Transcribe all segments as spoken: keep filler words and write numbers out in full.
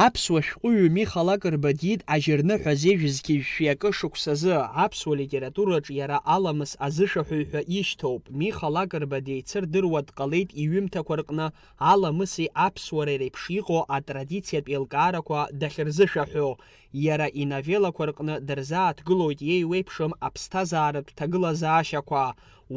Аԥсуа шәҟәыҩҩы Миха Лакрба диит ажьырныҳәа зежә зқьи жәшәи акы шықәсазы, аԥсуа литератураҿ иара аламыс азышәаҳәаҩ ҳәа ишьҭоуп. Миха Лакрба деицырдыруа дҟалеит иҩымҭақәа рҟны аламыси аԥсуареи реиԥш иҟоу атрадициатә еилкаарақәа дахьырзышәаҳәо. Иара иновеллақәа рҟны дырзааҭгылоит иеиуеиԥшым аԥсҭазааратә ҭагылазаашьақәа.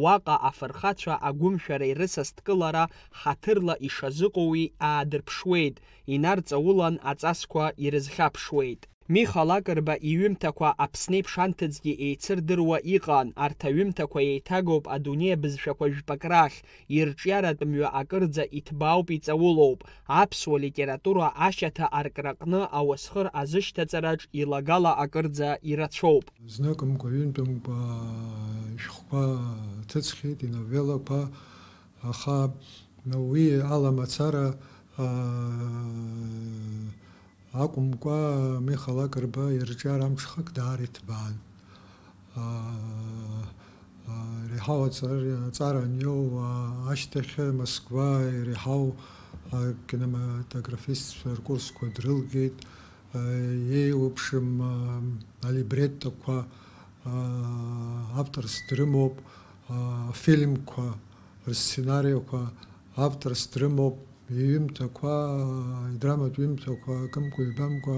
Уаҟа афырхацәа агәымшәара ирыцысткылара ҳаҭырла ишазыҟоу уи аадырԥшуеит, инарҵаулан аҵасқәа ирызхьаԥшуеит. Миха Лакрба иҩымҭақәа Аԥснеиԥш анҭыҵгьы еицырдыруа иҟан, арҭ аҩымҭақәа еиҭагоуп адунеи абызшәақәа жәпак рахь, ирҿиаратә мҩа акырӡа иҭбаауп, иҵаулоуп, аԥсуа литература ашьаҭа аркраҟны ауасхыр азышьҭаҵараҿ илагала акырӡа ирацәоуп. Зныкымкәа, ҩынтәымкәа ишәҟәқәа ҭыҵхьеит, иновеллақәа, аха уи ала мацара, аа, акәымкәа, Миха Лакрба ирҿиара амҽхак даара иҭбаан. Аа, аа, реиҳау аҵар-, аҵара аниоу, аа, ашьҭахь Москва иреиҳау, аа, кинематографистцәа ркурсқәа дрылгеит. Еиуеиԥшым алибреттоқәа, авторс дрымоуп, афильмқәа рсценариақәа авторс дрымоуп, иҩымҭақәа, идраматә ҩымҭақәа акымкәа-ҩбамкәа,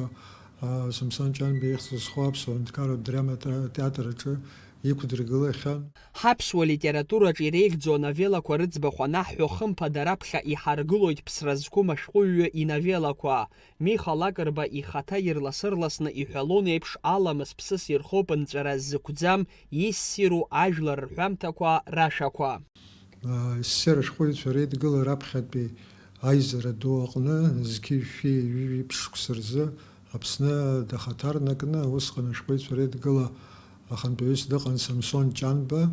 Самсон Ҷанба ихьӡ зху аԥсуа ҳәынҭқарратә драма театр аҿы иқәдыргылахьан. Ҳаԥсуа литератураҿ иреиӷьӡоу ановеллақәа рыӡбахә анаҳҳәо, хымԥада раԥхьа иҳаргылоит ԥсра зқәым ашәҟәыҩҩы иновеллақәа. Миха Лакрба ихаҭа ирлас-ырласны иҳәалон еиԥш, аламыс ԥсыс ирхоуп нҵәара зықәӡам иссиру ажәлар рҳәамҭақәа рашәақәа. Ассир ашәҟәыҩҩцәа реидгыла раԥхьатәи аизара ду аҟны зқьи жәшәи ҩажәи ԥшь шықәса рзы Аԥсны дахаҭарнакны, усҟан ашәҟәыҩҩцәа реидгыла ахантәаҩыс дыҟан Самсон Ҷанба.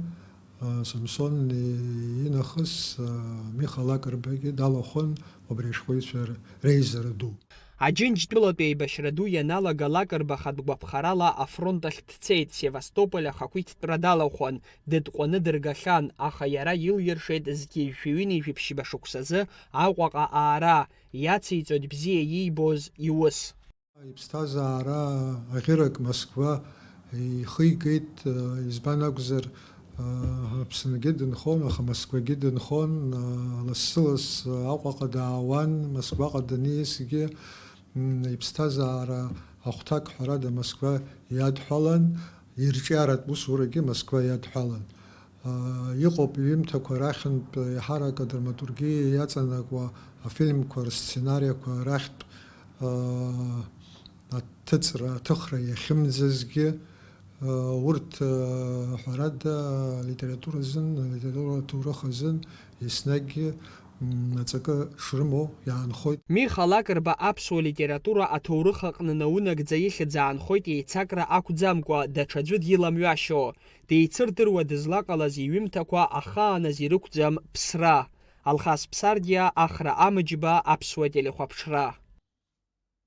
Самсон инахыс Миха Лакрбагьы далахәын убри ашәҟәыҩҩцәа реизара ду. Аџьынџьтәылатә еибашьра ду ианалага, Лакрба хатә гәаԥхарала афронт ахь дцеит, Севастополь ахақәиҭтәра далахәын, дытҟәаны дыргахьан, аха иара илиршеит зқьи жәшәи ҩынҩажәи ԥшьба шықәсазы Аҟәаҟа аара, иациҵоит бзиа иибоз иус. Иԥсҭазаара аӷьырак Москва ихигеит, избан акәзар, Аԥсынгьы дынхон, аха Москвагьы дынхон, лассы-ласс Аҟәаҟа даауан, Москваҟа даниасгьы, м, иԥсҭазаара ахәҭак, ҳәарада, Москва иадҳәалан, ирҿиаратә усурагьы Москва иадҳәалан. Иҟоуп иҩымҭақәа рахьынтә еиҳарак адраматургиа иаҵанакуа афильмқәа рсценариақәа рахьтә аҭыҵра, аҭыхра иахьымӡазгьы. Урҭ, ҳәарада, алитература азын, алитература аҭоурых азын еснагьгьы аҵакы шрымоу иаанхоит. Миха Лакрба аԥсуа литература аҭоурых аҟны наунагӡа ихьӡ аанхоит еицакра ақәӡамкәа, даҽаӡәы диламҩашьо. Деицырдыруа дызлаҟалаз иҩымҭақәа ахааназ ирықәӡам Ԥсра, Алхас Ԥсардиа, Ахра Амыџьба, Аԥсуа телехәаԥшра.